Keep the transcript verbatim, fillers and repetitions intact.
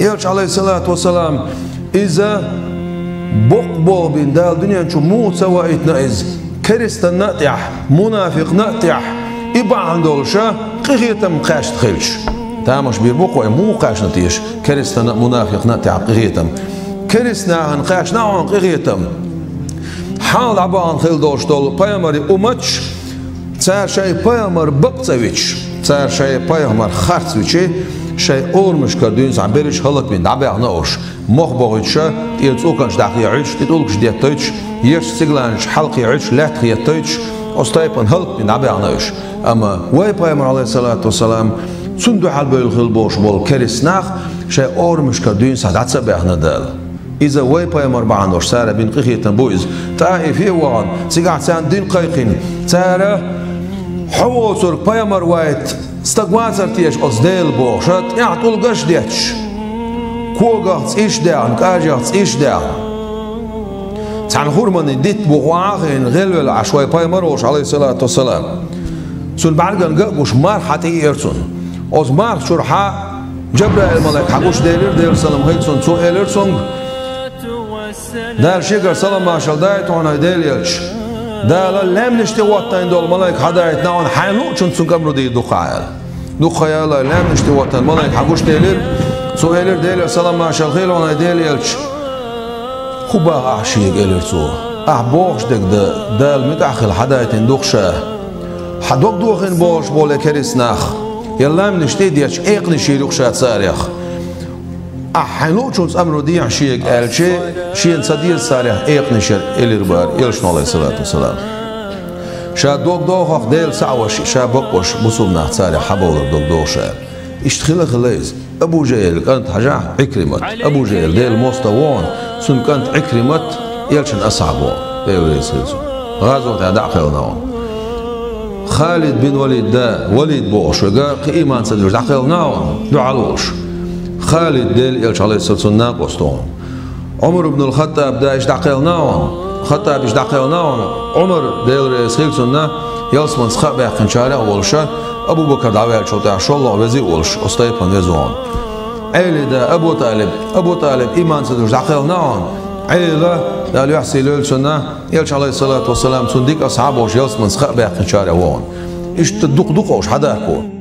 Элча, алейхиссалату вассалам, иза бокъо болх бина Дала дуьнен чу муха ца ваийтина иза, керстанна а тӀехь, мунафикъна а тӀехь, и бахьана долуша къинхетам кхаьчна хилча. Тамаш бийр бу-кх вай, муха кхаьчна теша керстанна а, мунафикъна а тӀехь къинхетам? Керстанахана кхаьчна хьуна къинхетам. Хьалха дӀабахана хилла долуш долу пайхамарийн умматаш, цара шайн пайхамар бакъ ца вича, цара шайн пайхамар харц вича, шайн орамашкара дуьйна схьа берриш хӀаллакбина дӀабаьхна уьш, мох бохуьйтуша, тӀера цӀоканаш дӀакхехьуьйтуш, тӀе тӀулгаш деттуьйтуш, ешачу цигаланчу хьалакхехьуьйтуш, лаьтта хеттуьйтуш, оцу тайпана хӀаллакбина дӀабаьхна уьш. Амма вай пайхамар, алейхиссалату вассалам, цунна дуьхьал бевлла хилла болуш болу керстанах шайн орамашкара дуьйна схьа дӀа ца баьхна Дала. Иза вай пайхамар бахьана долуш цара бина къинхетам бу иза. ТӀаифе а вахана, цигахь царна дин кхайкхина, цара: «Хьо воцург пайхамар вайта стаг вацара теша оцу Дела?» — бохуша, тӀехь тӀулгаш а детташ, когах цӀийш а даьхна, кӀажех цӀийш а даьхна. Цхьана хурманийн дитт бухахь а хиъна, гӀелвелла Ӏаш вай пайхамар волуш, алейхиссалату вассалам. Цунна бӀаьргана ган а гуш, марха хьа тӀеэра цунна. Оцу марха чуьра хьа Джабраил-малайк хьа гуш делира, Делан салам хилла цунна, цо элира цуьнга: «Дала шегара салам-маршалла дайта хьуна, хӀай Делан элча. Дала лаьмнаш тӀе хӀоттийна долу малайк хьадайтина хьуна, хьайна луучунна цуьнга амру дийр ду-кх хьан», — аьлла. Дукха ха яьлла, лаьмнаш тӀе хӀоттийна малайк хьа гуш делира, цо элира: «Делера салам-маршалла хилла хьуна, хӀай Делан элча». «ХӀун боху ахь шега?» — элира цо. «Ахь бохуш дерг дан Дала муьтӀахь хилла хьадайтина ду-кх ша. Хьан дог дохийна болуш болу я керстанах, я лаьмнаш тӀе а детташ, экханаш йийр ю-кх ша царех. Ахь хьайн луучунца амру дехьа шега», — аьлча, шена ца деза царех экханаш яр элира бара элчано, алейхиссалату вассалам. Ша дог доху-кх Делан схьавоший, ша бакъвоший, бусулба нах царех хьабовлар дог доху ша. Иштта хилла а хилла иза. Абу ЖахӀил кӀант хьажахь, Ӏикримат. Абу ЖахӀил Делан мостагӀа ву хьуна, цуьнан кӀант Ӏикримат элчан асхьаб ву хьуна, Дела реза хила цунна. ГӀазотехь дӀа а кхелхина ву хьуна. Халид бин Валид да, Валид бохуш верг, кхин иман ца дуьллуш дӀакхелхина ву хьуна, дуьхьал волуш. Халид Делан элча, алейхиссалам, цуьнан накъост ву хьуна. Ӏумар ибн ал-ХаттӀаб да, иштта дӀакхелхина ву хьуна. ХаттӀаб иштта дӀакхелхина ву хьуна. Ӏумар, Дела реза хила цунна, ялсаманица кхаъ баьккхинчарех а волуша, Абу Бакар дӀаваьллачул тӀаьхьа шолгӀа вези а волуш, оцу тайпана веза ву хьуна. Ӏели да, Абу ТӀалиб, Абу ТӀалиб иман ца дуьллуш дӀакхелхина ву хьуна. Ӏела, Дала юьхь сий лойла цунна, элча, алейхиссалату вассалам, цунна дика асхьаб волуш, ялсаманица кхаъ баьккхинчарех ву хьуна. Иштта дукха ду-кх уьш хьадахко.